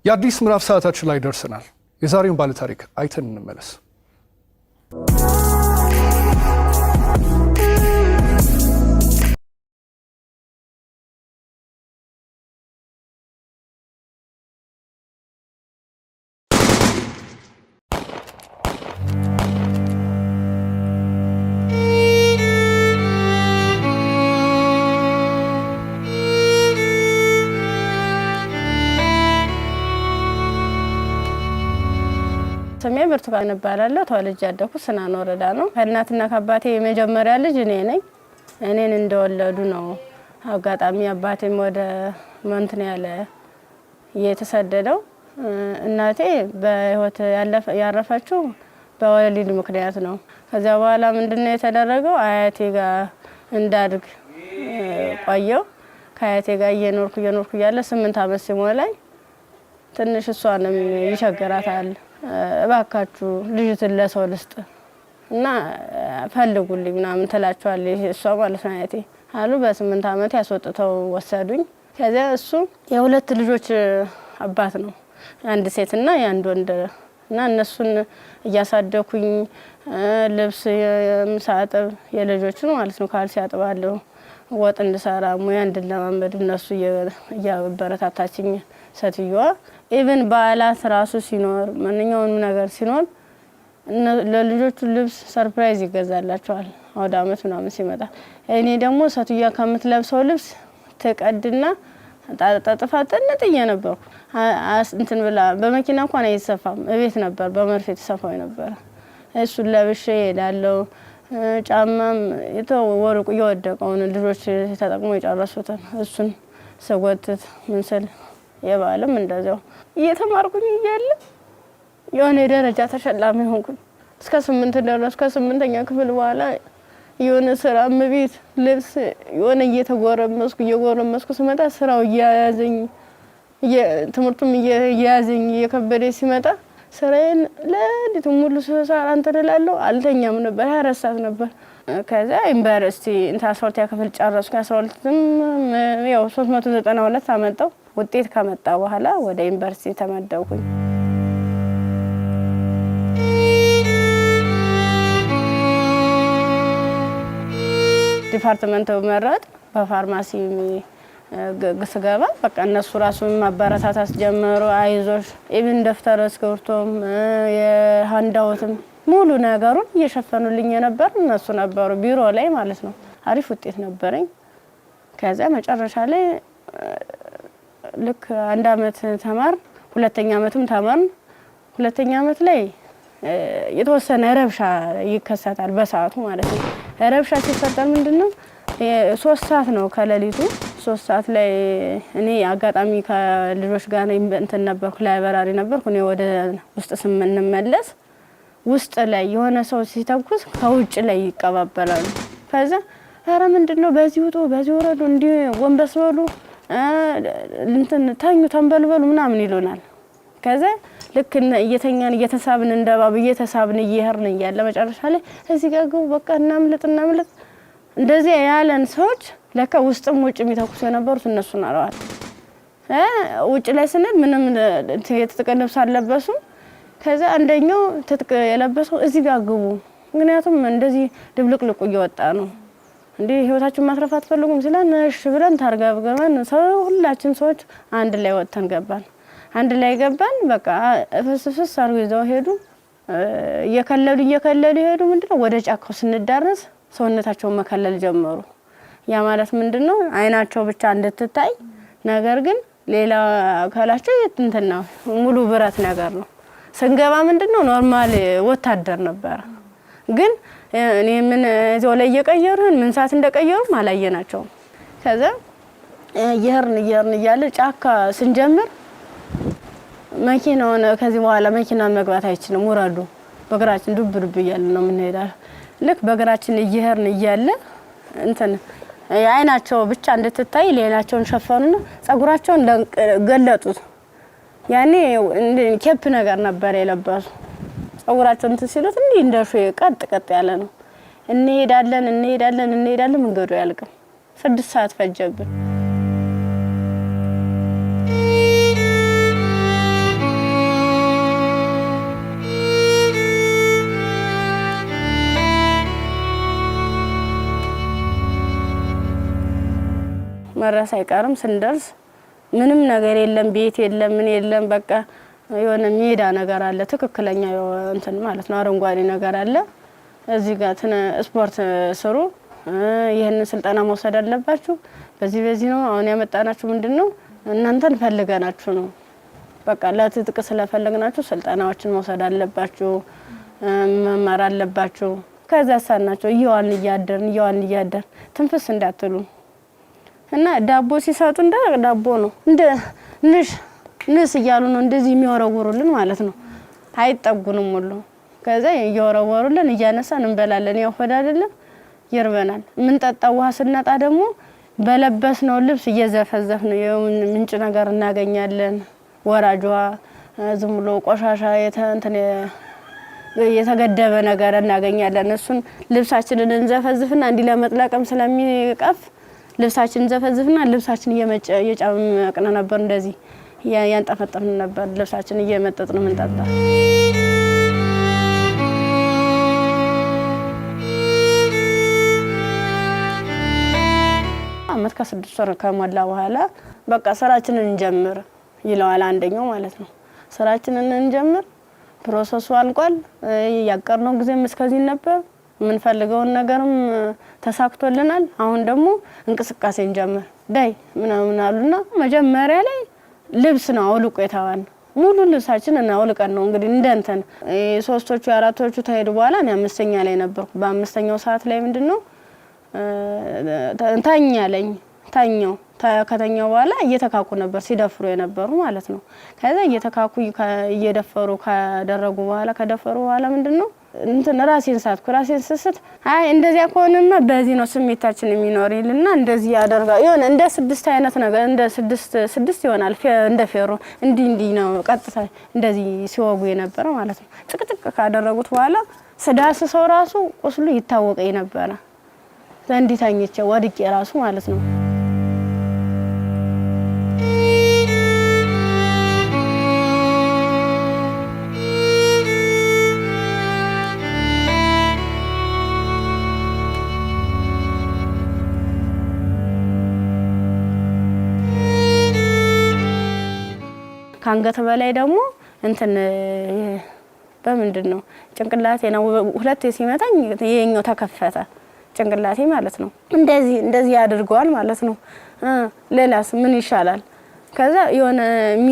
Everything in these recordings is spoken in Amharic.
የአዲስ ምዕራፍ ሰዓታችን ላይ ደርሰናል። የዛሬውን ባለታሪክ አይተን እንመለስ። ስሜ ብርቱካን እባላለሁ። ተወልጄ ያደኩት ስናን ወረዳ ነው። ከእናትና ከአባቴ የመጀመሪያ ልጅ እኔ ነኝ። እኔን እንደወለዱ ነው። አጋጣሚ አባቴም ወደ መንትን ያለ የተሰደደው። እናቴ በህይወት ያረፈችው በወሊድ ምክንያት ነው። ከዚያ በኋላ ምንድነው የተደረገው? አያቴ ጋር እንዳድግ ቆየው። ከአያቴ ጋር እየኖርኩ እየኖርኩ እያለ 8 ዓመት ሲሞላኝ ትንሽ እሷንም ይቸግራታል፣ እባካችሁ ልጅትን ለሰው ልስጥ እና ፈልጉልኝ ምናምን ትላቸዋለች እሷ ማለት ነው አያቴ አሉ። በ8 ዓመት ያስወጥተው ወሰዱኝ። ከዚያ እሱ የሁለት ልጆች አባት ነው፣ አንድ ሴትና የአንድ ወንድ እና እነሱን እያሳደኩኝ ልብስ ሳጥብ የልጆችን ማለት ነው ካልሲ አጥባለሁ፣ ወጥ እንድሰራ ሙያ እንድለማመድ እነሱ እያበረታታችኝ ሴትዮዋ even በዓላት ራሱ ሲኖር ማንኛውንም ነገር ሲኖር ለልጆቹ ልብስ surprise ይገዛላቸዋል። አውደ ዓመት ምናምን ሲመጣ እኔ ደግሞ ሴትዮዋ ከምትለብሰው ልብስ ትቀድና ጠጥፋ ጥንጥዬ ነበርኩ። እንትን ብላ በመኪና እንኳን አይሰፋም፣ እቤት ነበር በመርፌ የተሰፋው ነበረ። እሱን ለብሼ እሄዳለሁ። ጫማም ወርቁ እየወደቀውን ልጆች ተጠቅሞ የጨረሱትን እሱን ስጎትት ምን ስል የበዓልም እንደዚያው እየተማርኩኝ እያለ የሆነ የደረጃ ተሸላሚ ሆንኩኝ። እስከ 8 ደረስኩ። ከስምንተኛ ክፍል በኋላ የሆነ ስራ እመቤት ልብስ የሆነ እየተጎረመስኩ እየጎረመስኩ ስመጣ ስራው እያያዘኝ ትምህርቱም እየያዘኝ እየከበደ ሲመጣ ስራዬን ለሊቱ ሙሉ ስሰራ እንትን እላለሁ። አልተኛም ነበር፣ 24 ሰዓት ነበር። ከዛ ዩኒቨርሲቲ እንትን 12ኛ ክፍል ጨረስኩ። 12ም ያው 392 አመጣው። ውጤት ከመጣ በኋላ ወደ ዩኒቨርሲቲ ተመደብኩኝ። department መረጥ በፋርማሲ ስገባ በቃ እነሱ ራሱ ማበረታታት ጀመሩ። አይዞሽ even ደብተር እስክሪብቶም የ handout ም ሙሉ ነገሩን እየሸፈኑልኝ የነበር እነሱ ነበሩ፣ ቢሮ ላይ ማለት ነው። አሪፍ ውጤት ነበረኝ። ከዚያ መጨረሻ ላይ ልክ አንድ አመት ተማር፣ ሁለተኛ አመትም ተማርን። ሁለተኛ አመት ላይ የተወሰነ ረብሻ ይከሰታል፣ በሰዓቱ ማለት ነው። ረብሻ ሲፈጠር ምንድን ነው 3 ሰዓት ነው ከሌሊቱ 3 ሰዓት ላይ እኔ አጋጣሚ ከልጆች ጋር እንትን ነበርኩ፣ library ነበርኩ። እኔ ወደ ውስጥ ስንመለስ ውስጥ ላይ የሆነ ሰው ሲተኩስ ከውጭ ላይ ይቀባበላሉ። ከዛ ኧረ ምንድን ነው በዚህ ውጡ፣ በዚህ ወረዱ፣ እንዲህ ጎንበስ በሉ፣ እንትን ተኙ፣ ተንበልበሉ ምናምን ይሉናል። ከዛ ልክ እየተኛን እየተሳብን እንደባብ እየተሳብን እየሄድን እያለ መጨረሻ ላይ እዚህ ጋር ግቡ፣ በቃ እናምልጥ፣ እናምልጥ እንደዚህ ያለን ሰዎች ለካ ውስጥም ውጭ የሚተኩሱ የነበሩት እነሱ ናረዋል። ውጭ ላይ ስንል ምንም የትጥቅ ልብስ አልለበሱም። ከዛ አንደኛው ትጥቅ የለበሰው እዚህ ጋር ግቡ፣ ምክንያቱም እንደዚህ ድብልቅልቁ እየወጣ ነው እንዲህ ህይወታችሁን ማትረፍ አትፈልጉም ሲለን እሺ ብለን ታርገብግበን ሰው ሁላችን ሰዎች አንድ ላይ ወጥተን ገባን። አንድ ላይ ገባን። በቃ ፍስ ፍስ አድርገው ይዘው ሄዱ። እየከለሉ እየከለሉ ሄዱ። ምንድነው ወደ ጫካው ስንዳረስ ሰውነታቸውን መከለል ጀመሩ። ያ ማለት ምንድነው አይናቸው ብቻ እንድትታይ፣ ነገር ግን ሌላ አካላቸው እንትን ነው ሙሉ ብረት ነገር ነው። ስንገባ ምንድነው normal ወታደር ነበረ። ግን እኔ ምን እዚያው ላይ እየቀየሩን ምን ሰዓት እንደቀየሩም አላየናቸውም። ከዛ እየሄድን እየሄድን እያለ ጫካ ስንጀምር መኪናውን ከዚህ በኋላ መኪና መግባት አይችልም፣ ውረዱ፣ በእግራችን ዱብ ዱብ እያለ ነው የምንሄዳል። ልክ በእግራችን እየሄድን እያለ እንትን አይናቸው ብቻ እንድትታይ ሌላቸውን ሸፈኑና ጸጉራቸውን ገለጡት። ያኔ cap ነገር ነበር የለበሱ። ጸጉራቸውን እንትን ሲሉት እንዲህ እንደ ቀጥ ቀጥ ያለ ነው። እንሄዳለን እንሄዳለን እንሄዳለን፣ መንገዱ አያልቅም። 6 ሰዓት ፈጀብን። መድረስ አይቀርም። ስንደርስ ምንም ነገር የለም፣ ቤት የለም፣ ምን የለም። በቃ የሆነ ሜዳ ነገር አለ፣ ትክክለኛ እንትን ማለት ነው፣ አረንጓዴ ነገር አለ። እዚህ ጋር ስፖርት ስሩ፣ ይህንን ስልጠና መውሰድ አለባችሁ። በዚህ በዚህ ነው አሁን ያመጣናችሁ። ምንድን ነው እናንተን ፈልገናችሁ ነው፣ በቃ ለትጥቅ ስለፈለግናችሁ ስልጠናዎችን መውሰድ አለባችሁ፣ መማር አለባችሁ። ከዛ ሳናቸው እየዋልን እያደርን እየዋልን እያደርን ትንፍስ እንዳትሉ እና ዳቦ ሲሰጡ እንደ ዳቦ ነው እንደ ንሽ ንስ እያሉ ነው እንደዚህ የሚወረውሩልን ማለት ነው። አይጠጉንም ሁሉ። ከዛ እየወረወሩልን እያነሳን እንበላለን። ያው ሆድ አይደለም ይርበናል። የምንጠጣው ውሃ ስናጣ ደግሞ በለበስነው ልብስ እየዘፈዘፍ ነው ምንጭ ነገር እናገኛለን። ወራጅ ውሃ ዝም ብሎ ቆሻሻ እንትን የተገደበ ነገር እናገኛለን። እሱን ልብሳችንን እንዘፈዝፍና እንዲህ ለመጥለቅም ስለሚቀፍ ልብሳችንን እንዘፈዝፍና ልብሳችን እየጨመቅን ነበር፣ እንደዚህ ያንጠፈጠፍን ነበር። ልብሳችን እየመጠጥን ነው የምንጠጣ። አመት ከ6 ወር ከሞላ በኋላ በቃ ስራችንን እንጀምር ይለዋል አንደኛው ማለት ነው። ስራችንን እንጀምር፣ process ኡ አልቋል። ያቀርነው ጊዜም እስከዚህ ነበር። የምንፈልገውን ነገርም ተሳክቶልናል። አሁን ደግሞ እንቅስቃሴ እንጀምር ዳይ ምናምን አሉና መጀመሪያ ላይ ልብስ ነው አውልቆ የተባልነው። ሙሉ ልብሳችንን አውልቀን ነው እንግዲህ እንደ እንትን ሶስቶቹ አራቶቹ ተሄዱ በኋላ እኔ 5ኛ ላይ ነበርኩ። በ5ኛው ሰዓት ላይ ምንድነው ተኛ አለኝ። ተኛው። ከተኛው በኋላ እየተካኩ ነበር ሲደፍሩ የነበሩ ማለት ነው። ከዛ እየተካኩ እየደፈሩ ካደረጉ በኋላ ከደፈሩ በኋላ ምንድነው እንትን ራሴን ሳትኩ። ራሴን ስስት አይ እንደዚያ ከሆነማ በዚህ ነው ስሜታችን የሚኖር ይልና እንደዚህ ያደርጋል። የሆነ እንደ ስድስት አይነት ነገር እንደ ስድስት ስድስት ይሆናል እንደ ፌሮ እንዲህ እንዲህ ነው ቀጥታ እንደዚህ ሲወጉ የነበረ ማለት ነው። ጭቅጭቅ ካደረጉት በኋላ ስዳስሰው ራሱ ቁስሉ ይታወቀኝ ነበረ። እንዲህ ተኝቼ ወድቄ ራሱ ማለት ነው። ከአንገት በላይ ደግሞ እንትን በምንድን ነው ጭንቅላቴ ነው ሁለቴ ሲመታኝ ይሄኛው ተከፈተ ጭንቅላቴ ማለት ነው። እንደዚህ እንደዚህ ያድርገዋል ማለት ነው። ሌላስ ምን ይሻላል? ከዛ የሆነ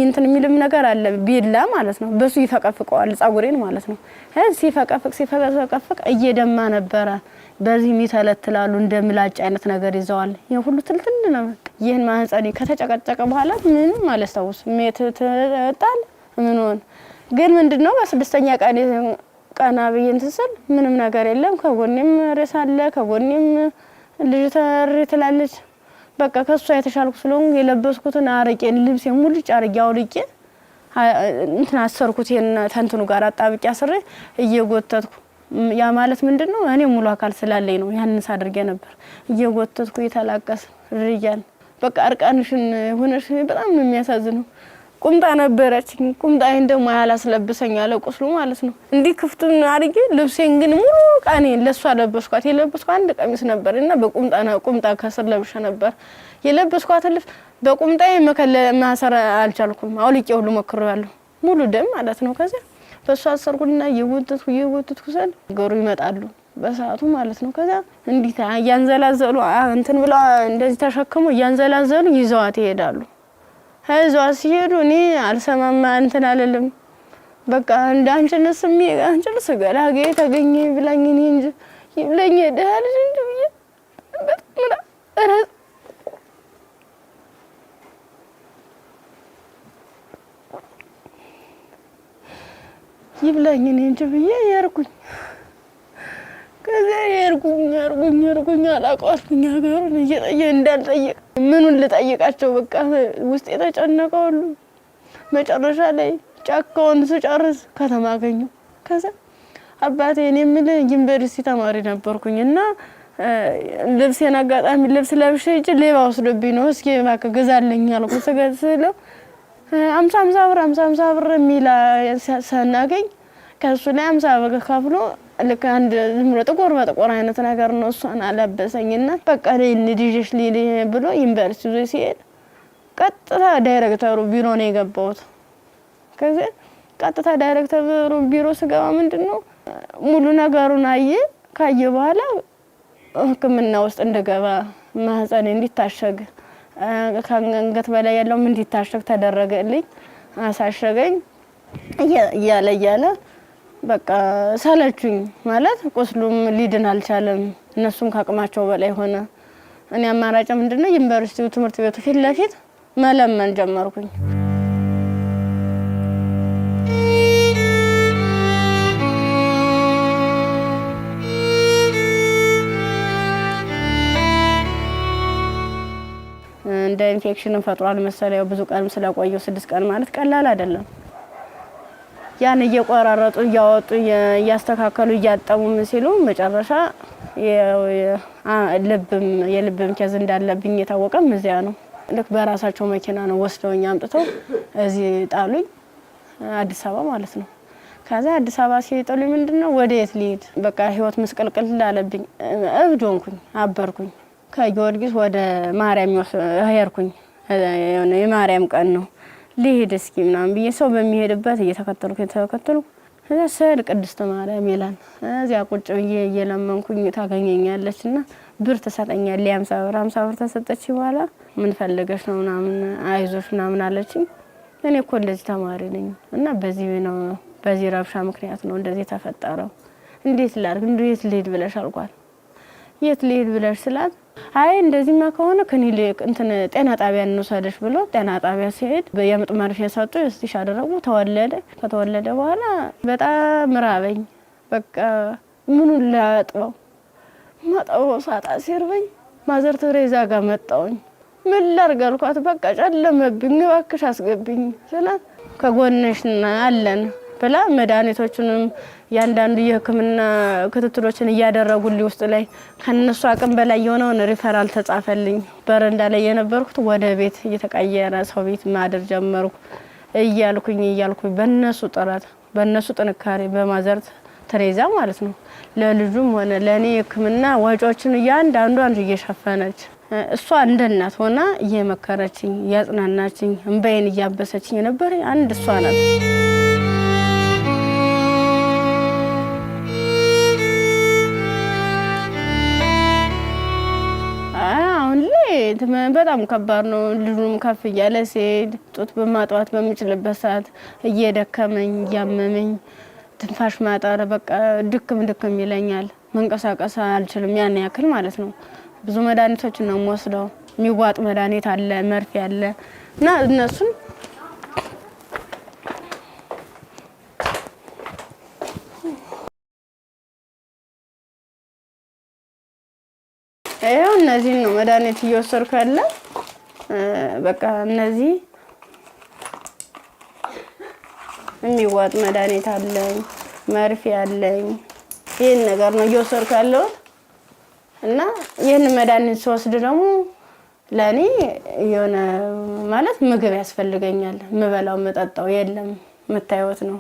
እንትን የሚልም ነገር አለ ቢላ ማለት ነው። በሱ ይፈቀፍቀዋል ጸጉሬን ማለት ነው። ሲፈቀፍቅ ሲፈቀፍቅ እየደማ ነበረ። በዚህ የሚተለትላሉ እንደ ምላጭ አይነት ነገር ይዘዋል። ይሄ ሁሉ ትልትል ነው። ይህን ማህፀኔ ከተጨቀጨቀ በኋላ ምንም አላስታውስም። ጣል ምን ሆነ ግን ምንድነው በ6ኛ ቀን ቀና ብዬ እንትን ስል ምንም ነገር የለም። ከጎኔም ሬሳ አለ፣ ከጎኔም ልጅ ተሪ ትላለች። በቃ ከሷ የተሻልኩ ስለሆንኩ የለበስኩትን አረቄን ልብሴን ሙልጭ አርጌ አውልቄ እንትን አሰርኩት። ይሄን ተንትኑ ጋር አጣብቄ አስሬ እየጎተትኩ ያ ማለት ምንድነው እኔ ሙሉ አካል ስላለኝ ነው ያንን ሳድርጌ ነበር። እየጎተትኩ እየተላቀስ ርያን በቃ እርቃንሽን ሆነሽ በጣም ነው የሚያሳዝነው። ቁምጣ ነበረችኝ። ቁምጣዬን ደግሞ ያላስለብሰኝ አለ ቁስሉ ማለት ነው። እንዲህ ክፍቱን አድርጌ ልብሴን ግን ሙሉ ቃኔን ለሷ ለበስኳት። የለበስኳት አንድ ቀሚስ ነበር እና በቁምጣ ቁምጣ ከስር ለብሼ ነበር የለበስኳትን ልብስ በቁምጣዬ ማሰር አልቻልኩም። አውልቄ ሁሉ ሞክሬዋለሁ። ሙሉ ደም ማለት ነው። ከዚያ በሷ አሰርኩና እየጎተትኩ እየጎተትኩ ስል ገሩ ይመጣሉ በሰዓቱ ማለት ነው። ከዛ እንዲህ እያንዘላዘሉ እንትን ብለው እንደዚህ ተሸክመው እያንዘላዘሉ ይዘዋት ይሄዳሉ። ይዘዋት ሲሄዱ እኔ አልሰማማ እንትን አልልም። በቃ እንደ አንቺንስ አንቺንስ ገላጋዬ ተገኘ ብላኝ እኔ እንጂ ይብለኝ ደህና ልጅ እንጂ ብዬ በጣም ይብላኝ እኔ እንጂ ብዬ የርኩኝ። ከዚያ የርኩኝ የርኩኝ የርኩኝ አላውቀዋልኩኝ ሀገሩን እየጠየ እንዳልጠየቅ ምኑን ልጠይቃቸው በቃ ውስጥ የተጨነቀ ሁሉ መጨረሻ ላይ ጫካውን ስጨርስ ከተማ አገኘሁ። ከዛ አባቴ እኔ የምልህ ዩኒቨርሲቲ ተማሪ ነበርኩኝ እና ልብሴን አጋጣሚ ልብስ ለብሼ ሂጅ ሌባ ወስዶብኝ ነው እስኪ እባክህ ግዛልኝ አልኩት። ስለው 50 50 ብር 50 50 ብር የሚል ስናገኝ ከእሱ ላይ 50 ብር ከፍሎ ልክ አንድ ዝም ብሎ ጥቁር በጥቁር አይነት ነገር ነው። እሷን አለበሰኝና በቃ ልጅሽ ልሂድ ብሎ ዩኒቨርሲቲ ይዞ ሲሄድ ቀጥታ ዳይሬክተሩ ቢሮ ነው የገባሁት። ከዚህ ቀጥታ ዳይሬክተሩ ቢሮ ስገባ ምንድን ነው ሙሉ ነገሩን አየ። ካየ በኋላ ሕክምና ውስጥ እንደገባ ማህፀኔ እንዲታሸግ ከአንገት በላይ ያለውም እንዲታሸግ ተደረገልኝ። አሳሸገኝ። እያለ እያለ በቃ ሰለቹኝ። ማለት ቁስሉም ሊድን አልቻለም። እነሱም ከአቅማቸው በላይ ሆነ። እኔ አማራጭ ምንድነው ዩኒቨርሲቲው ትምህርት ቤቱ ፊት ለፊት መለመን ጀመርኩኝ። እንደ ኢንፌክሽንን ፈጥሯል መሰለኝ። ብዙ ቀንም ስለቆየው 6 ቀን ማለት ቀላል አይደለም። ያን እየቆራረጡ እያወጡ እያስተካከሉ እያጠቡ ምን ሲሉ መጨረሻ ልብም የልብም case እንዳለብኝ የታወቀም እዚያ ነው። ልክ በራሳቸው መኪና ነው ወስደውኝ አምጥተው እዚህ ጣሉኝ፣ አዲስ አበባ ማለት ነው። ከዛ አዲስ አበባ ሲጥሉኝ ምንድን ነው ወደ የት ልሂድ? በቃ ህይወት ምስቅልቅል አለብኝ። እብድ ሆንኩኝ፣ አበርኩኝ። ከጊዮርጊስ ወደ ማርያም ሄድኩኝ። የማርያም ቀን ነው፣ ልሂድ እስኪ ምናምን ብዬ ሰው በሚሄድበት እየተከተልኩ እየተከተልኩ እዚያ ስዕል ቅድስት ማርያም ይላል። እዚያ ቁጭ ብዬ እየለመንኩኝ ታገኘኛለች እና ብር ትሰጠኛለች። 50 ብር 50 ብር ተሰጠች። በኋላ ምን ፈልገሽ ነው ምናምን አይዞሽ ምናምን አለችኝ። እኔ እኮ እንደዚህ ተማሪ ነኝ እና በዚህ ነው በዚህ ረብሻ ምክንያት ነው እንደዚህ የተፈጠረው። እንዴት ላድርግ እንዴት ልሂድ ብለሽ አልኳት። የት ልሂድ ብለሽ ስላት አይ እንደዚህማ ከሆነ ክሊኒክ እንትን ጤና ጣቢያ እንውሰድሽ ብሎ ጤና ጣቢያ ሲሄድ የምጥ መርፌ ሰጡ፣ stitch አደረጉ። ተወለደ። ከተወለደ በኋላ በጣም ራበኝ። በቃ ምኑን ላጥበው ማጠበው ሳጣ ሲርበኝ ማዘር ቴሬዛ ጋር መጣውኝ። ምን ላድርግ አልኳት። በቃ ጨለመብኝ፣ እባክሽ አስገብኝ ስላት ከጎንሽ አለን ብላ መድኃኒቶቹንም ያንዳንዱ የሕክምና ክትትሎችን እያደረጉልኝ ውስጥ ላይ ከነሱ አቅም በላይ የሆነውን ሪፈራል ተጻፈልኝ። በረንዳ ላይ የነበርኩት ወደ ቤት እየተቀየረ ሰው ቤት ማደር ጀመርኩ። እያልኩኝ እያልኩኝ በነሱ ጥረት በነሱ ጥንካሬ በማዘር ቴሬዛ ማለት ነው ለልጁም ሆነ ለእኔ የሕክምና ወጪዎችን እያንዳንዷን እየሸፈነች እሷ እንደ እናት ሆና እየመከረችኝ እያጽናናችኝ እምባዬን እያበሰችኝ የነበረ አንድ እሷ ናት። አሁን ላይ በጣም ከባድ ነው። ልጁም ከፍ እያለ ሲሄድ ጡት በማጥባት በምችልበት ሰዓት እየደከመኝ እያመመኝ ትንፋሽ ማጠር በቃ ድክም ድክም ይለኛል። መንቀሳቀስ አልችልም ያን ያክል ማለት ነው። ብዙ መድኃኒቶችን ነው የምወስደው። የሚዋጥ መድኃኒት አለ፣ መርፌ አለ እና እነሱን ይኸው እነዚህን ነው መድኃኒት እየወሰድኩ ያለ። በቃ እነዚህ የሚዋጥ መድኃኒት አለኝ፣ መርፌ አለኝ። ይህን ነገር ነው እየወሰድኩ ያለሁት እና ይህን መድኃኒት ስወስድ ደግሞ ለእኔ የሆነ ማለት ምግብ ያስፈልገኛል። የምበላው የምጠጣው የለም። የምታዩት ነው፣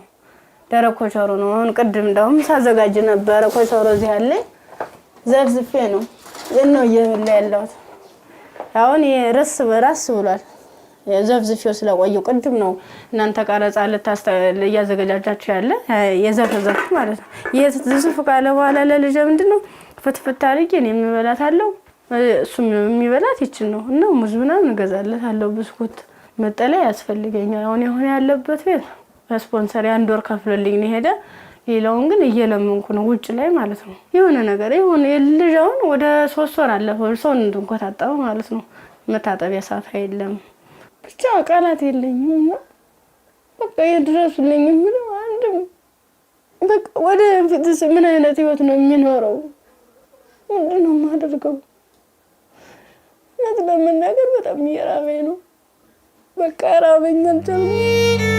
ደረቅ ኮቸሮ ነው። አሁን ቅድም እንደውም ሳዘጋጅ ነበረ ኮቸሮ እዚህ አለኝ፣ ዘፍዝፌ ነው ነው እየበላ ያለሁት። አሁን ርስ ራስ ብሏል። ዘፍዝፌው ስለቆየው ቅድም ነው እናንተ ቀረጻ እያዘገጃጃችሁ ያለ የዘፈዘፉ ማለት ነው። ዝፍዝፍ ካለ በኋላ ለልጄ ምንድን ነው ፍትፍት አድርጌ እኔ የምበላታለሁ፣ እሱም የሚበላት ይችን ነው እና ሙዝ ምናምን እገዛለታለሁ። ብስኩት፣ መጠለያ ያስፈልገኛል። አሁን የሆነ ያለበት ቤት በስፖንሰር የአንድ ወር ከፍሎልኝ ነው የሄደ። ሌላውን ግን እየለመንኩ ነው ውጭ ላይ ማለት ነው። የሆነ ነገር የሆነ የልጅ አሁን ወደ 3 ወር አለፈው ሰው እንድንኮታጠበ ማለት ነው። መታጠቢያ ሳፋ የለም። ብቻ ቃላት የለኝም እና በቃ የድረሱልኝ የምለው አንድም በቃ ወደ ፊትስ ምን አይነት ህይወት ነው የሚኖረው? ምንድን ነው የማደርገው? እውነት ለመናገር በጣም እየራበኝ ነው። በቃ ራበኝ አልቻልኩም።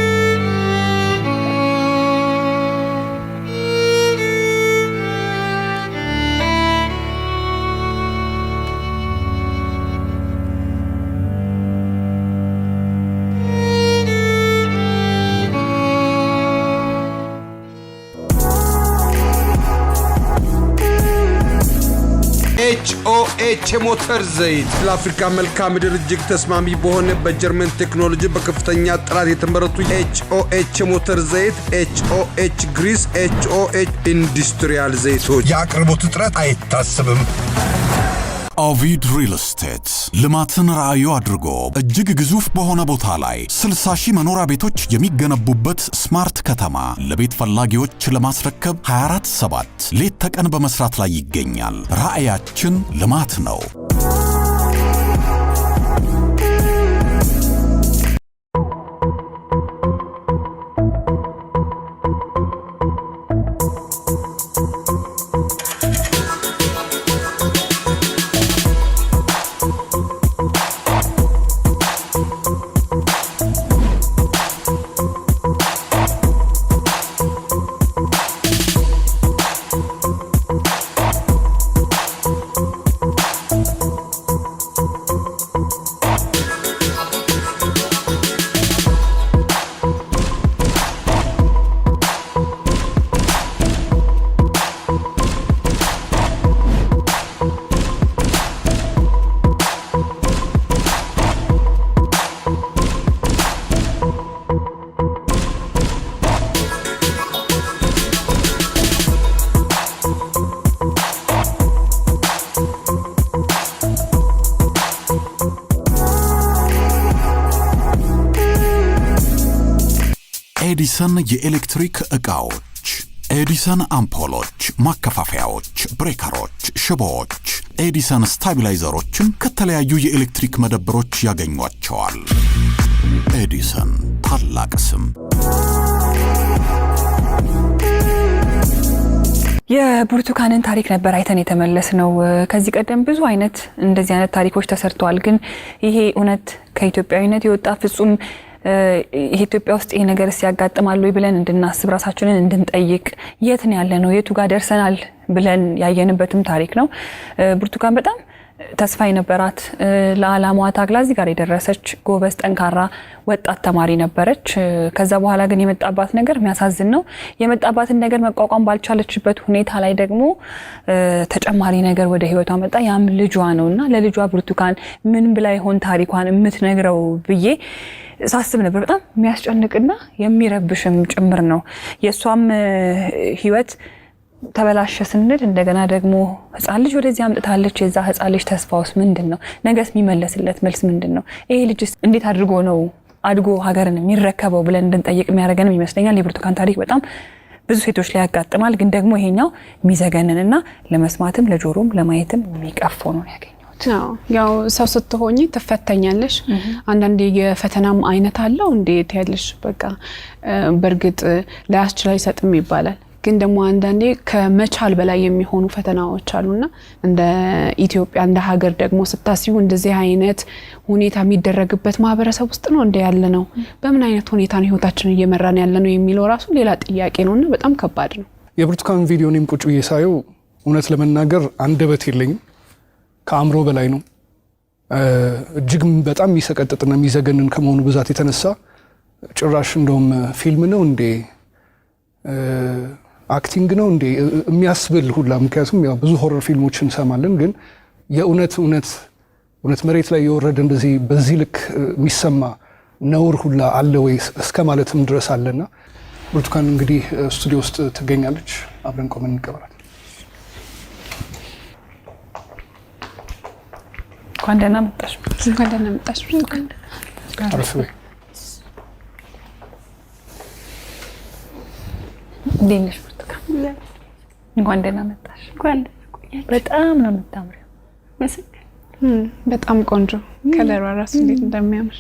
H የሞተር ዘይት ለአፍሪካ መልክዓ ምድር እጅግ ተስማሚ በሆነ በጀርመን ቴክኖሎጂ በከፍተኛ ጥራት የተመረቱ HOH የሞተር ዘይት፣ HOH grease፣ HOH industrial ዘይቶች። የአቅርቦት እጥረት አይታሰብም። ኦቪድ ሪል ስቴት ልማትን ራዕዩ አድርጎ እጅግ ግዙፍ በሆነ ቦታ ላይ 60 ሺህ መኖሪያ ቤቶች የሚገነቡበት smart ከተማ ለቤት ፈላጊዎች ለማስረከብ 24/7 ሌት ተቀን በመስራት ላይ ይገኛል። ራዕያችን ልማት ነው። ኤዲሰን የኤሌክትሪክ ዕቃዎች፣ ኤዲሰን አምፖሎች፣ ማከፋፈያዎች፣ breaker ኦች፣ ሽቦዎች፣ ኤዲሰን stabilizer ኦችን ከተለያዩ የኤሌክትሪክ መደብሮች ያገኟቸዋል። ኤዲሰን ታላቅ ስም። የብርቱካንን ታሪክ ነበር አይተን የተመለስነው። ከዚህ ቀደም ብዙ አይነት እንደዚህ አይነት ታሪኮች ተሰርተዋል። ግን ይሄ እውነት ከኢትዮጵያዊነት የወጣ ፍጹም ኢትዮጵያ ውስጥ ይሄ ነገር ያጋጥማል ወይ ብለን እንድናስብ ራሳችንን እንድንጠይቅ የት ነው ያለነው የቱ ጋር ደርሰናል ብለን ያየንበትም ታሪክ ነው። ብርቱካን በጣም ተስፋ የነበራት፣ ለዓላማዋ ታግላ እዚህ ጋር የደረሰች ጎበዝ፣ ጠንካራ ወጣት ተማሪ ነበረች። ከዛ በኋላ ግን የመጣባት ነገር የሚያሳዝን ነው። የመጣባትን ነገር መቋቋም ባልቻለችበት ሁኔታ ላይ ደግሞ ተጨማሪ ነገር ወደ ህይወቷ መጣ። ያም ልጇ ነው እና ለልጇ ብርቱካን ምን ብላ ይሆን ታሪኳን የምትነግረው ብዬ ሳስብ ነበር። በጣም የሚያስጨንቅና የሚረብሽም ጭምር ነው። የእሷም ህይወት ተበላሸ ስንል እንደገና ደግሞ ህፃን ልጅ ወደዚህ አምጥታለች። የዛ ህፃን ልጅ ተስፋውስ ምንድን ነው? ነገስ የሚመለስለት መልስ ምንድን ነው? ይሄ ልጅስ እንዴት አድርጎ ነው አድጎ ሀገርን የሚረከበው ብለን እንድንጠይቅ የሚያደርገንም ይመስለኛል። የብርቱካን ታሪክ በጣም ብዙ ሴቶች ላይ ያጋጥማል። ግን ደግሞ ይሄኛው የሚዘገንን እና ለመስማትም ለጆሮም ለማየትም የሚቀፈው ነው ያገኘሁት። ያው ሰው ስትሆኚ ትፈተኛለሽ። አንዳንዴ የፈተናም አይነት አለው እንዴት ያለሽ በቃ በእርግጥ ላያስችል አይሰጥም ይባላል። ግን ደግሞ አንዳንዴ ከመቻል በላይ የሚሆኑ ፈተናዎች አሉና እንደ ኢትዮጵያ እንደ ሀገር ደግሞ ስታስዩ እንደዚህ አይነት ሁኔታ የሚደረግበት ማህበረሰብ ውስጥ ነው እንደ ያለ ነው። በምን አይነት ሁኔታ ነው ህይወታችንን እየመራን ያለ ነው የሚለው ራሱ ሌላ ጥያቄ ነውና በጣም ከባድ ነው። የብርቱካን ቪዲዮ እኔም ቁጭ ብዬ ሳየው እውነት ለመናገር አንደበት የለኝም። ከአእምሮ በላይ ነው። እጅግ በጣም የሚሰቀጥጥና የሚዘገንን ከመሆኑ ብዛት የተነሳ ጭራሽ እንደውም ፊልም ነው እንዴ፣ acting ነው እንዴ የሚያስብል ሁላ። ምክንያቱም ያው ብዙ horror ፊልሞች እንሰማለን፣ ግን የእውነት እውነት እውነት መሬት ላይ የወረደ እንደዚህ በዚህ ልክ የሚሰማ ነውር ሁላ አለ ወይ እስከ ማለትም ድረስ አለና ብርቱካን እንግዲህ ስቱዲዮ ውስጥ ትገኛለች። አብረን ቆመን እንቀበላለን። እንኳን ደህና መጣሽ። እንኳን ደህና መጣሽ ብርቱካን። አረፍ በይ። እንዴት ነሽ ብርቱካን? እንኳን ደህና መጣሽ። እንኳን ደህና ቆያችሁ። በጣም ነው የምታምሪው። በጣም ቆንጆ color ዋ ራሱ እንዴት እንደሚያምር።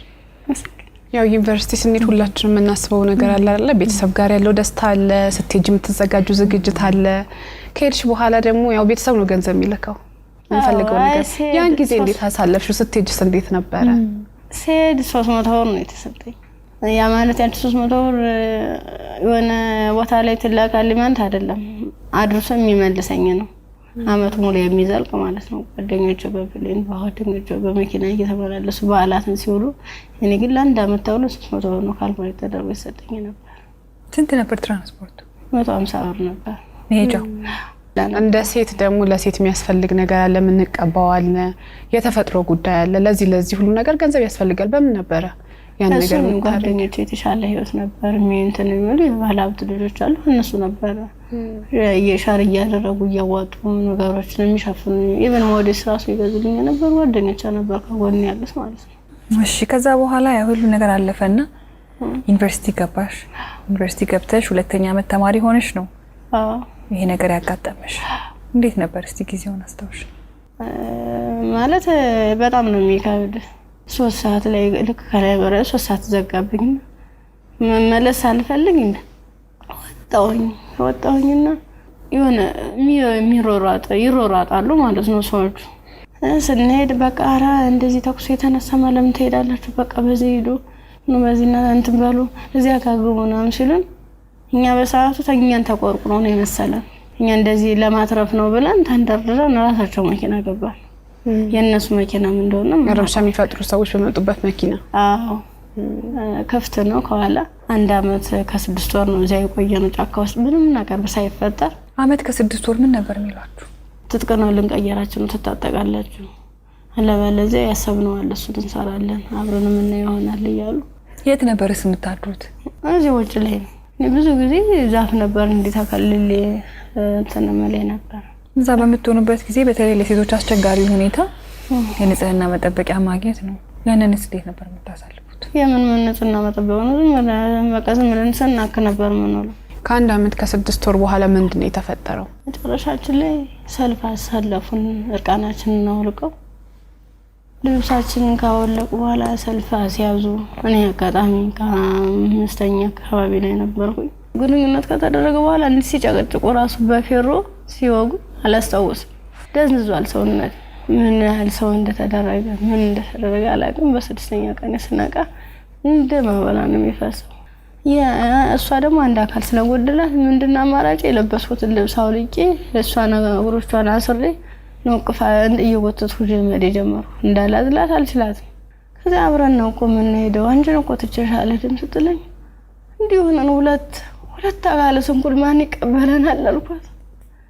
ያው ዩኒቨርሲቲ ስንሄድ ሁላችንም የምናስበው ነገር አለ አይደለ? ቤተሰብ ጋር ያለው ደስታ አለ፣ ስትሄጂ የምትዘጋጁ ዝግጅት አለ። ከሄድሽ በኋላ ደግሞ ያው ቤተሰብ ነው ገንዘብ የሚልከው የምፈልገው ነገር። ያን ጊዜ እንዴት አሳለፍሽው? ስትሄጂስ እንዴት ነበረ? ስሄድ 300 ብር ነው የተሰጠኝ። ያ ማለት ያንቺ 300 ብር የሆነ ቦታ ላይ ትላካል ማለት አይደለም፣ አድርሶ የሚመልሰኝ ነው። አመቱ ሙሉ የሚዘልቅ ማለት ነው። ጓደኞቼ በ plane ጓደኞቼ በመኪና እየተመላለሱ በዓላትን ሲውሉ፣ እኔ ግን ለአንድ አመት ተብሎ 300 ብር ነው calculate ተደርጎ የተሰጠኝ ነበር። ስንት ነበር ትራንስፖርቱ? 150 ብር ነበር መሄጃው። እንደ ሴት ደግሞ ለሴት የሚያስፈልግ ነገር አለ፣ የምንቀባው አለ፣ የተፈጥሮ ጉዳይ አለ። ለዚህ ለዚህ ሁሉ ነገር ገንዘብ ያስፈልጋል። በምን ነበረ ያን ነገር እሱም የምታደርጊው? ጓደኞቼ የተሻለ ህይወት ነበር እንትን የሚሉ የባለ ሀብት ልጆች አሉ። እነሱ ነበረ የ share እያደረጉ እያዋጡ ነገሮችን የሚሸፍኑ፣ even ሞዴስ ራሱ ይገዙልኝ የነበር ጓደኞቼ ነበር ከጎን ያሉት ማለት ነው። እሺ፣ ከዛ በኋላ ያ ሁሉ ነገር አለፈና ዩኒቨርሲቲ ገባሽ። ዩኒቨርሲቲ ገብተሽ ሁለተኛ ዓመት ተማሪ ሆነሽ ነው አዎ። ይሄ ነገር ያጋጠመሽ። እንዴት ነበር እስቲ ጊዜውን አስታውሽ? ማለት በጣም ነው የሚከብድ። 3 ሰዓት ላይ ልክ ከላይ በረ 3 ሰዓት ዘጋብኝ። መመለስ አልፈልግ ወጣሁኝ። ወጣሁኝና የሆነ የሚሮሯጥ ይሮሯጣሉ ማለት ነው ሰዎቹ። ስንሄድ በቃ ኧረ እንደዚህ ተኩስ የተነሳ ለምን ትሄዳላችሁ? በቃ በዚህ ሂዱ፣ ኑ በዚህ እንትን በሉ፣ እዚያ ጋር ግቡ ምናምን ሲሉን እኛ በሰዓቱ ተኛን ተቆርቁሮ ነው የመሰለን። እኛ እንደዚህ ለማትረፍ ነው ብለን ተንደርድረን ራሳቸው መኪና ገባን። የእነሱ መኪናም እንደሆነ ረብሻ የሚፈጥሩ ሰዎች በመጡበት መኪና? አዎ፣ ክፍት ነው ከኋላ። አንድ አመት ከ6 ወር ነው እዚያ የቆየ ነው ጫካ ውስጥ ምንም ነገር ሳይፈጠር። አመት ከ6 ወር ምን ነበር የሚሏችሁ? ትጥቅ ነው ልንቀየራችሁ ነው፣ ትታጠቃላችሁ፣ አለበለዚያ ያሰብነው አለ እሱን እንሰራለን አብረን የምናየው ይሆናል እያሉ። የት ነበርስ የምታድሩት? እዚህ ውጭ ላይ ነው። እኔ ብዙ ጊዜ ዛፍ ነበር እንዲህ ተከልሌ እንትን እምልህ ነበር። እዛ በምትሆኑበት ጊዜ በተለይ ለሴቶች አስቸጋሪ ሁኔታ የንጽህና መጠበቂያ ማግኘት ነው። ያንንስ እንዴት ነበር የምታሳልፉት? የምን ምን ንጽህና መጠበቅ ነው? ዝም ብለን በቃ ዝም ብለን ስናክ ነበር የምንውለው። ከአንድ አመት ከ6 ወር በኋላ ምንድን ነው የተፈጠረው? መጨረሻችን ላይ ሰልፍ አሰለፉን። እርቃናችንን አውልቀው ልብሳችንን ካወለቁ በኋላ ሰልፍ አስያዙ። እኔ አጋጣሚ ከአምስተኛ አካባቢ ላይ ነበርኩኝ። ግንኙነት ከተደረገ በኋላ እንዲህ ሲጨቀጭቁ ራሱ በፌሮ ሲወጉ አላስታውስም። ደንዝዟል ሰውነት። ምን ያህል ሰው እንደተደረገ ምን እንደተደረገ አላውቅም። በስድስተኛ ቀን ስነቃ እንደ ማበላ ነው የሚፈሰው። እሷ ደግሞ አንድ አካል ስለጎደላት ምንድን አማራጭ የለበስኩትን ልብስ አውልቄ እሷን እግሮቿን አስሬ ነው እቅፍ እየጎተትኩ መሄድ የጀመርኩ። እንዳላዝላት አልችላትም። ከዚያ አብረን ነው እኮ የምንሄደው፣ አንቺን እኮ ትቼሽ አልሄድም ስትለኝ እንዲህ ሆነን ሁለት ሁለት አካለ ስንኩል ማን ይቀበለናል አልኳት።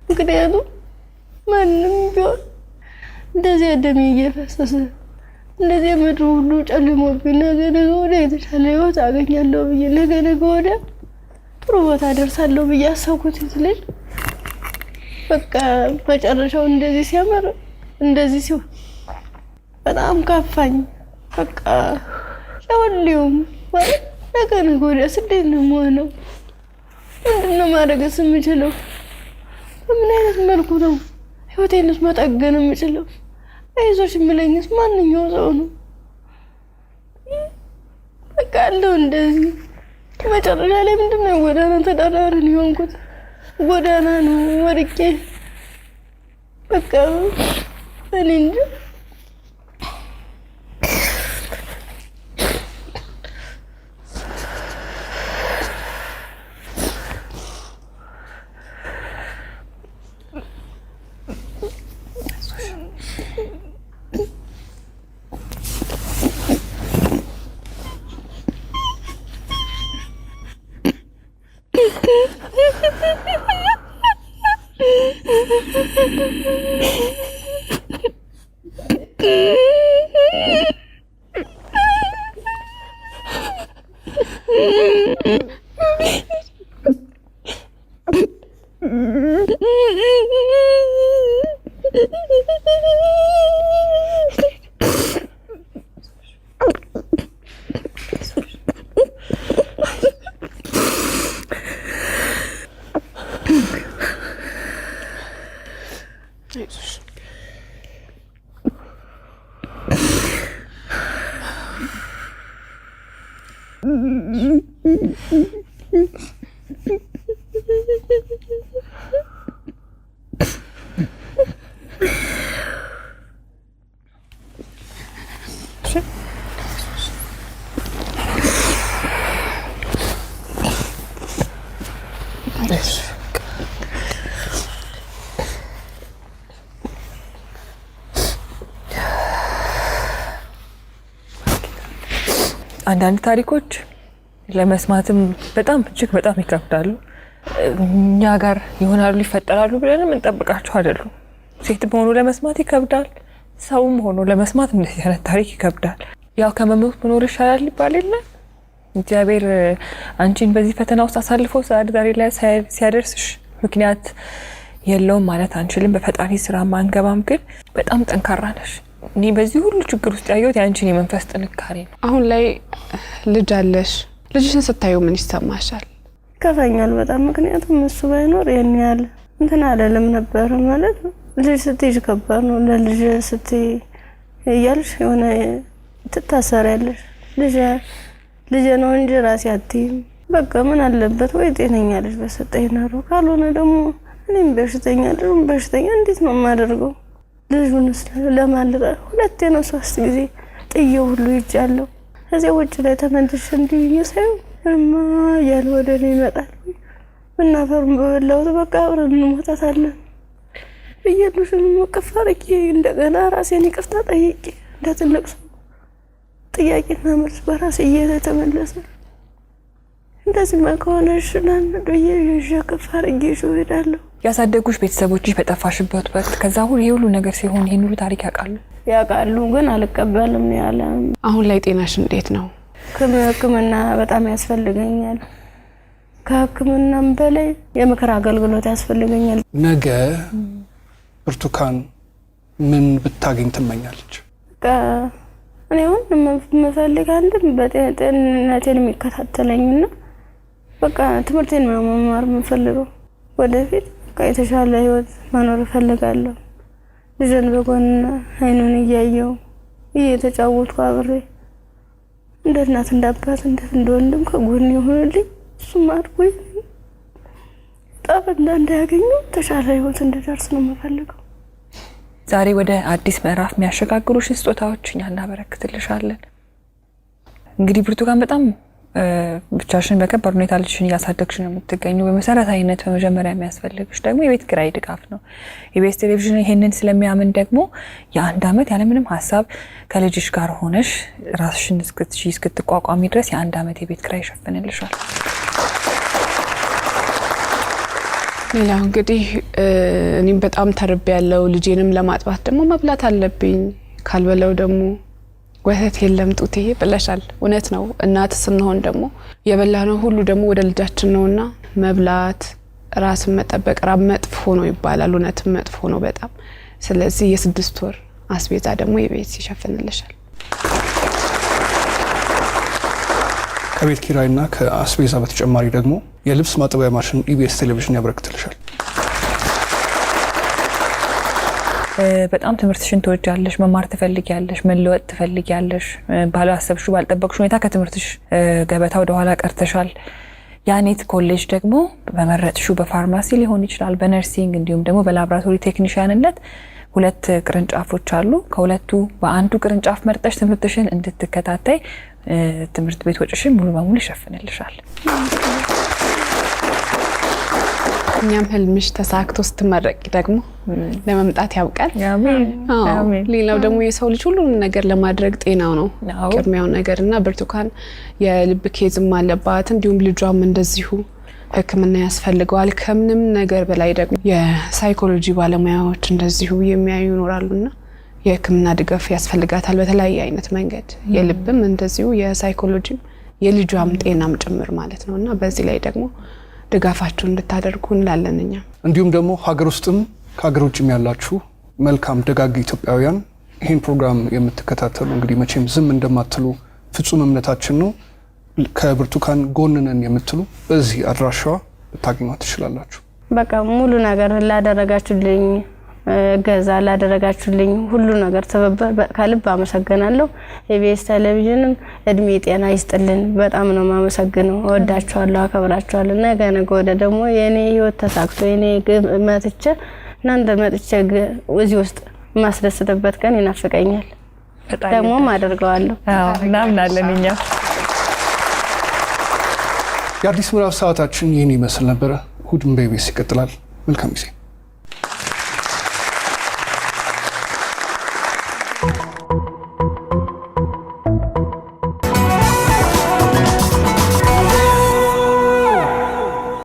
ምክንያቱም ማንም ቢሆን እንደዚያ ደሜ እየፈሰሰ እንደዚህ ምድሩ ሁሉ ጨልሞብኝ ነገ ነገ ወዲያ የተሻለ ህይወት አገኛለሁ ብዬ፣ ነገ ነገ ወዲያ ጥሩ ቦታ ደርሳለሁ ብዬ አሰብኩት ልጅ በቃ መጨረሻው እንደዚህ ሲያምር እንደዚህ ሲሆን በጣም ካፋኝ። በቃ ለሁሉም ማለት ነገ ነገ ወዲያስ እንዴት ነው የምሆነው? ምንድን ነው ማድረግስ የምችለው? በምን አይነት መልኩ ነው ህይወቴንስ መጠገን የምችለው? አይዞሽ የሚለኝስ ማንኛው ሰው ነው? በቃ አለው እንደዚህ መጨረሻ ላይ ምንድን ነው ጎዳና ተዳዳሪ የሆንኩት። ጎዳና ነው ወድቄ በቃ እኔ እንጃ። አንዳንድ ታሪኮች ለመስማትም በጣም እጅግ በጣም ይከብዳሉ። እኛ ጋር ይሆናሉ ይፈጠራሉ ብለንም እንጠብቃቸው አይደሉም። ሴትም ሆኖ ለመስማት ይከብዳል፣ ሰውም ሆኖ ለመስማት እንደዚህ አይነት ታሪክ ይከብዳል። ያው ከመሞት መኖር ይሻላል ይባል የለ። እግዚአብሔር አንቺን በዚህ ፈተና ውስጥ አሳልፎ ዛሬ ላይ ሲያደርስሽ ምክንያት የለውም ማለት አንችልም። በፈጣሪ ስራ አንገባም፣ ግን በጣም ጠንካራ ነሽ። እኔ በዚህ ሁሉ ችግር ውስጥ ያየሁት የአንቺን የመንፈስ ጥንካሬ ነው። አሁን ላይ ልጅ አለሽ። ልጅሽን ስታዩ ምን ይሰማሻል? ይከፋኛል በጣም። ምክንያቱም እሱ ባይኖር ይሄን ያህል እንትን አለልም ነበር። ማለት ልጅ ስትይዥ ከባድ ነው። ለልጅ ስትይ እያልሽ የሆነ ትታሰሪያለሽ። ልጅ ነው እንጂ ራሴ አትይም። በቃ ምን አለበት ወይ ጤነኛ ልጅ በሰጠኝ ኖሮ፣ ካልሆነ ደግሞ እኔም በሽተኛ ልጁም በሽተኛ እንዴት ነው የማደርገው? ልጁንስ ለማን ሁለቴ ነው 3 ጊዜ ጥዬው ሁሉ ይጃለሁ። ከዚያ ውጭ ላይ ተመልሼ እንዲህ ሳየው እማ እያለ ወደ እኔ ይመጣል። ምናፈሩን በበላሁት በቃ አብረን እንሞታታለን ብዬ ልጁን እቅፍ አድርጌ እንደገና ራሴን ይቅርታ ጠይቄ እንደ ትልቅ ሰው ጥያቄና መልስ በራሴ እየተመለሰ እንደዚህማ ከሆነ እሺ ብዬ ይዤ እቅፍ አድርጌ ይዤው እሄዳለሁ። ያሳደጉሽ ቤተሰቦችሽ በጠፋሽበት ወቅት ከዛ ሁሉ ይሄ ሁሉ ነገር ሲሆን ይሄን ሁሉ ታሪክ ያውቃሉ? ያውቃሉ፣ ግን አልቀበልም ያለ። አሁን ላይ ጤናሽ እንዴት ነው? ሕክምና በጣም ያስፈልገኛል። ከሕክምናም በላይ የምክር አገልግሎት ያስፈልገኛል። ነገ ብርቱካን ምን ብታገኝ ትመኛለች? በቃ እኔ አሁን የምፈልግ አንድም በጤንነቴን የሚከታተለኝና በቃ ትምህርቴን ነው መማር የምፈልገው። ወደፊት በቃ የተሻለ ህይወት መኖር እፈልጋለሁ። ልጄን በጎን አይኑን እያየው እየተጫወትኩ አብሬ እንደ እናት እንደ አባት እንደ ወንድም ከጎን የሆነልኝ እሱም አድጎ ዕጣ ፈንታ እንዳያገኘው የተሻለ ህይወት እንድደርስ ነው የምፈልገው። ዛሬ ወደ አዲስ ምዕራፍ የሚያሸጋግሩሽን ስጦታዎች እኛ እናበረክትልሻለን። እንግዲህ ብርቱካን በጣም ብቻሽን በከባድ ሁኔታ ልጅሽን እያሳደግሽ ነው የምትገኙ። በመሰረታዊነት በመጀመሪያ የሚያስፈልግሽ ደግሞ የቤት ኪራይ ድጋፍ ነው። ኢቢኤስ ቴሌቪዥን ይሄንን ስለሚያምን ደግሞ የ1 ዓመት ያለምንም ሀሳብ ከልጅሽ ጋር ሆነሽ ራስሽን እስክትቋቋሚ ድረስ የ1 ዓመት የቤት ኪራይ ይሸፍንልሻል። ሌላው እንግዲህ እኔም በጣም ተርቤያለሁ። ልጄንም ለማጥባት ደግሞ መብላት አለብኝ። ካልበላው ደግሞ ወተት የለም ጡቴ ብለሻል። እውነት ነው። እናት ስንሆን ደግሞ የበላነው ሁሉ ደግሞ ወደ ልጃችን ነውና መብላት፣ ራስን መጠበቅ ራብ መጥፎ ነው ይባላል። እውነትም መጥፎ ነው በጣም። ስለዚህ የ6 ወር አስቤዛ ደግሞ የቤት ይሸፍንልሻል። ከቤት ኪራይና ከአስቤዛ በተጨማሪ ደግሞ የልብስ ማጠቢያ ማሽን ኢቢኤስ ቴሌቪዥን ያበረክትልሻል። በጣም ትምህርትሽን ትወጃለሽ፣ መማር ትፈልጊያለሽ፣ መለወጥ ትፈልጊያለሽ። ባላሰብሽው ባልጠበቅሽው ሁኔታ ከትምህርትሽ ገበታ ወደ ኋላ ቀርተሻል። ያኔት ኮሌጅ ደግሞ በመረጥሽው በፋርማሲ ሊሆን ይችላል፣ በ nursing እንዲሁም ደግሞ በላብራቶሪ ቴክኒሻንነት 2 ቅርንጫፎች አሉ። ከሁለቱ በአንዱ ቅርንጫፍ መርጠሽ ትምህርትሽን እንድትከታተይ ትምህርት ቤት ወጪሽን ሙሉ በሙሉ ይሸፍንልሻል። እኛም ህልምሽ ተሳክቶ ስትመረቂ ደግሞ ለመምጣት ያብቃል። አሜን። ሌላው ደግሞ የሰው ልጅ ሁሉንም ነገር ለማድረግ ጤናው ነው ቅድሚያው ነገርና ብርቱካን የልብ case ም አለባት፣ እንዲሁም ልጇም እንደዚሁ ሕክምና ያስፈልገዋል። ከምንም ነገር በላይ ደግሞ የሳይኮሎጂ ባለሙያዎች እንደዚሁ የሚያዩ ይኖራሉና የሕክምና ድጋፍ ያስፈልጋታል በተለያየ አይነት መንገድ። የልብም እንደዚሁ የሳይኮሎጂም የልጇም ጤናም ጭምር ማለት ነውና በዚህ ላይ ደግሞ ድጋፋችሁን እንድታደርጉ እንላለን እኛ። እንዲሁም ደግሞ ሀገር ውስጥም ከሀገር ውጭም ያላችሁ መልካም ደጋግ ኢትዮጵያውያን ይሄን ፕሮግራም የምትከታተሉ እንግዲህ መቼም ዝም እንደማትሉ ፍጹም እምነታችን ነው። ከብርቱካን ጎን ነን የምትሉ በዚህ አድራሻዋ ልታገኟት ትችላላችሁ። በቃ ሙሉ ነገር ላደረጋችሁልኝ እገዛ ላደረጋችሁልኝ ሁሉ ነገር ትብብር ከልብ አመሰግናለሁ። ኢቢኤስ ቴሌቪዥንም እድሜ ጤና ይስጥልን። በጣም ነው የማመሰግነው። እወዳችኋለሁ፣ አከብራችኋለሁ። ነገ ነገ ወዲያ ደግሞ የኔ ህይወት ተሳክቶ የኔ ግብ መጥቼ እናንተ መጥቼ እዚህ ውስጥ የማስደስትበት ቀን ይናፍቀኛል። ደግሞም አደርገዋለሁ። አዎ፣ እናምናለን እኛ። የአዲስ ምዕራፍ ሰዓታችን ይህን ይመስል ነበረ። እሁድን በኢቢኤስ ይቀጥላል። መልካም ጊዜ።